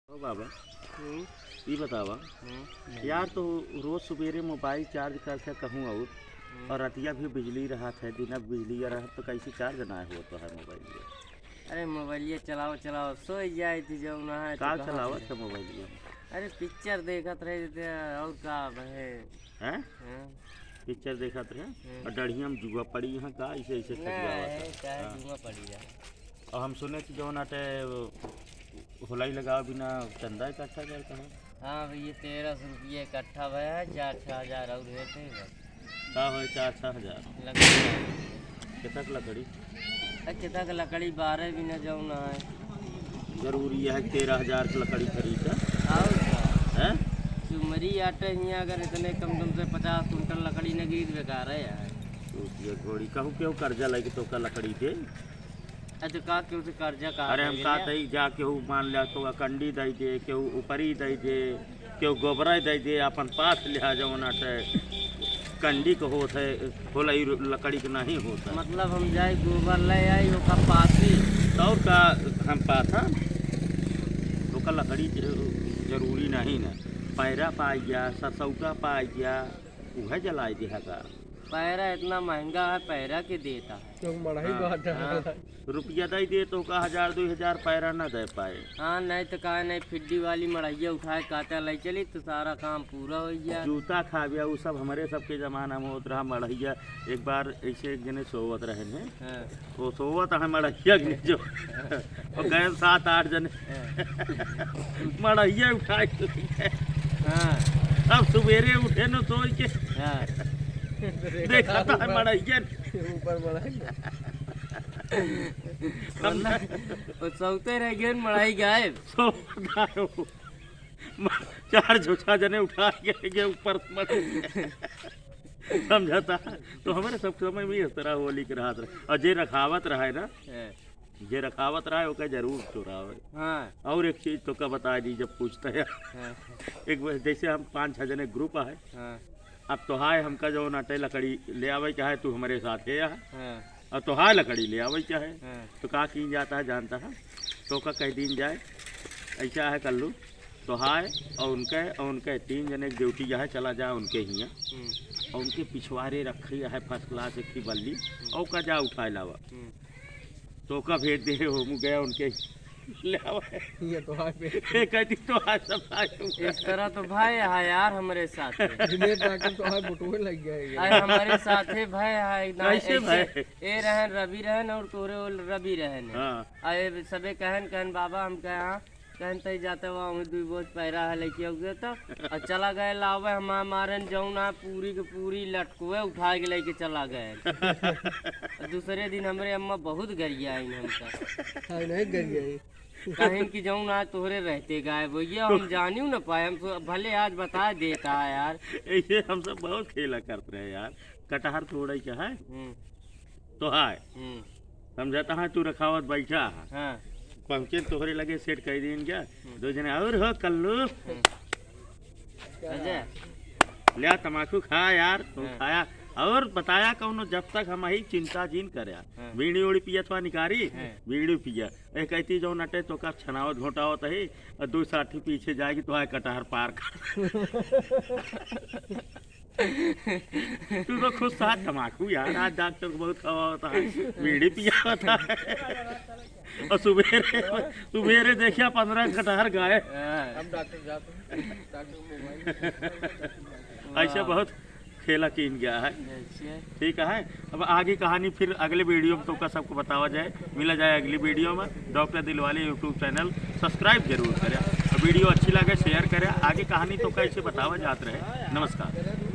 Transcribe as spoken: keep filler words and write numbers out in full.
ओ बाबा, हम्म। ई बतावा, हम्म। यार, तो रोज सुबेरे मोबाइल चार्ज करत है कहूँ और, हम्म। और रतिया भी बिजली रहत है, दिना बिजली रहत, तो कैसे चार्ज ना होत है मोबाइल ये? अरे, मोबाइलिया चलाओ, चलाओ, सोई जाए थी जब ना है तो का कहाँ चलावत से? है मोबाइलिया में? अरे, पिक्चर देखत रहे थे, और का बहे? हैं? हाँ। पिक्चर देखत रहे? हम्म। और डढ़िया में जुआ पड़ी यहाँ का, ऐसे, ऐसे नहीं, खजुआवत है। काहे हाँ। जुआ पड़ी है? और हम सुने कि जौन आटे होलाई लगावे बिना चंदा इकट्ठा करता है। हाँ भैया, तेरह सौ रुपया इकट्ठा भया है, चार छः हजार और रहते हैं बस। का होए चार छः हजार? लकड़ी। कितना के लकड़ी? अरे कितना के लकड़ी, बारह बिना जौन है। जरूरी है तेरह हजार के लकड़ी खरीद है? और का? हैं? चुमरी आटे हियाँ अगर इतने कम, कम से पचास कुंटल लकड़ी न गिर, बेकार है यार। तो ये घोड़ी कहूँ केहू कर्जा लेके तोका लकड़ी दे? अच्छा, का केहू से कर्जा का अरे, हम दे का लिया? तई जा केहू मान लिया, तोका कंडी दई दे, केहू उपरी दई दे, केहू गोबरा दई दे, अपन पास लिहा जौन आटे कंडी के होत है, होलाई लकड़ी के नहीं होत है। मतलब हम जाए गोबर ले आई, ओका पासी। तो और का हम पाथा? ओका लकड़ी ज-, जरूरी नहीं ना। पैरा पाई गया, ससौटा पाई गया, उहे जलाई दिहा का। पैरा इतना महंगा है, पैरा के देता है? तो मड़ही हाँ, बात है। हाँ। रुपया दई दे तोका हजार, दुई हजार, पैरा ना दे पाए। हाँ, नहीं तो का नहीं, फिड्डी वाली मड़हिया उठाए काटा ले चली तो सारा काम पूरा हो गया। जूता खा गया, वो सब हमरे सबके जमाना में होत रहा मड़हिया। एक बार ऐसे एक जने सोवत रहन है, हाँ। वो सोवत है मड़हिया के नीचे, वो गए सात आठ जने, हाँ। मड़हिया उठाए के ले गए। हाँ। अब सुबेरे उठे न सोई के, हाँ। देखा था ऊपर। मड़हिया। ऊपर मड़हिया। वरना वो सोते रह गए, मड़ही गायब। सो गायब। म-, चार झोछा जने उठा के गए ऊपर मड़ही। समझता? तो हमरे सब समय में इस तरह होली के रहत रहे। और जे रखावत रहे ना, हाँ। जे रखावत रहे, ओके जरूर चोरावे। हाँ। और एक चीज तोका बता दी, जब पूछता है। हाँ। एक बार जैसे हम पाँच छह जने ग्रुप है, हाँ। अब तोहाय हमका जौन आटे लकड़ी ले आवे के है, तू हमरे साथे आ। हाँ। और तोहाय लकड़ी ले आवे के है, हाँ। तो का कीन जाता है जानता है? तोका कह दीन जाए, ऐसा है कल्लू, तोहाय और उनके, और उनके तीन जने के ड्यूटी है, चला जा उनके हियाँ। हम्म। और उनके पिछवारे रखी है फर्स्ट क्लास एक ही बल्ली, हम्म। और का जा उठाए लावा। हम्म। तोका भेज दे, हो मु गया उनके ले आवा। ये तो है बे। ये कहती तो आज सब आज तुम इस तरह तो भाई है यार हमरे साथ। दिनेश डॉक्टर तो आज बुटवे लग गया है। अरे हमरे साथे भाई है ना, कैसे ऐसे भाई? ए रहन, रवि रहन और तोरे ओल रवि रहन। हाँ। अरे सबे कहन, कहन बाबा हम कहे हाँ, कहन तई जाते हुआ वहीं दुई बोझ पैरा है लेके आउगे तो, और चला गए लावे हम मारन जौन है पूरी के पूरी लटकुए उठा के लेके चला गए। और दूसरे दिन हमरे अम्मा बहुत गरियाइन हमका। हाँ, नहीं गरियाई। कहेन कि जौन आज तोहरे रहते गायब हो गया, हम जानियो न पाए, हम सो-, भले आज बता देता है यार। ऐसे हम सब बहुत खेला करत रहे यार, कटहर तोड़े के है। हम्म। तो हाय। हम्म। समझता है तू रखावत बैठा है। हाँ। पहुँचे तोहरे लगे सेट कह दीन क्या? हम्म। दो जने और हो कल्लू। हम्म। अजय। लिया तमाकू खा यार, तू हाँ। खाया। और बताया कौनो, जब तक हम ही चिंता जीन करे। हाँ। बीड़ी उड़ी पिया तो निकारी, हाँ। बीड़ी पिया। ए कहती जौन अटे तोका छनावत घोटावत है, और दो साथी पीछे जाएगी तो आए कटहर पार कर। तू तो खुश था, तमाकू यार, आज डॉक्टर को बहुत खवावत है, बीड़ी पियावत है। और सुबेरे, सुबेरे देखिया पन्द्रह कटहर गाए। हाँ। हम डॉक्टर जाते हैं, डॉक्टर मोबाइल। ऐसे वाह। बहुत खेला कीन गया है। अच्छा। ठीक है, अब आगे कहानी फिर अगले वीडियो में तोका सबको बतावा जाए, मिला जाए अगली वीडियो में। डॉक्टर दिलवाले YouTube चैनल subscribe जरूर करें, और वीडियो अच्छी लगे share करें। आगे कहानी तोका ऐसे बतावा जात रहे। नमस्कार।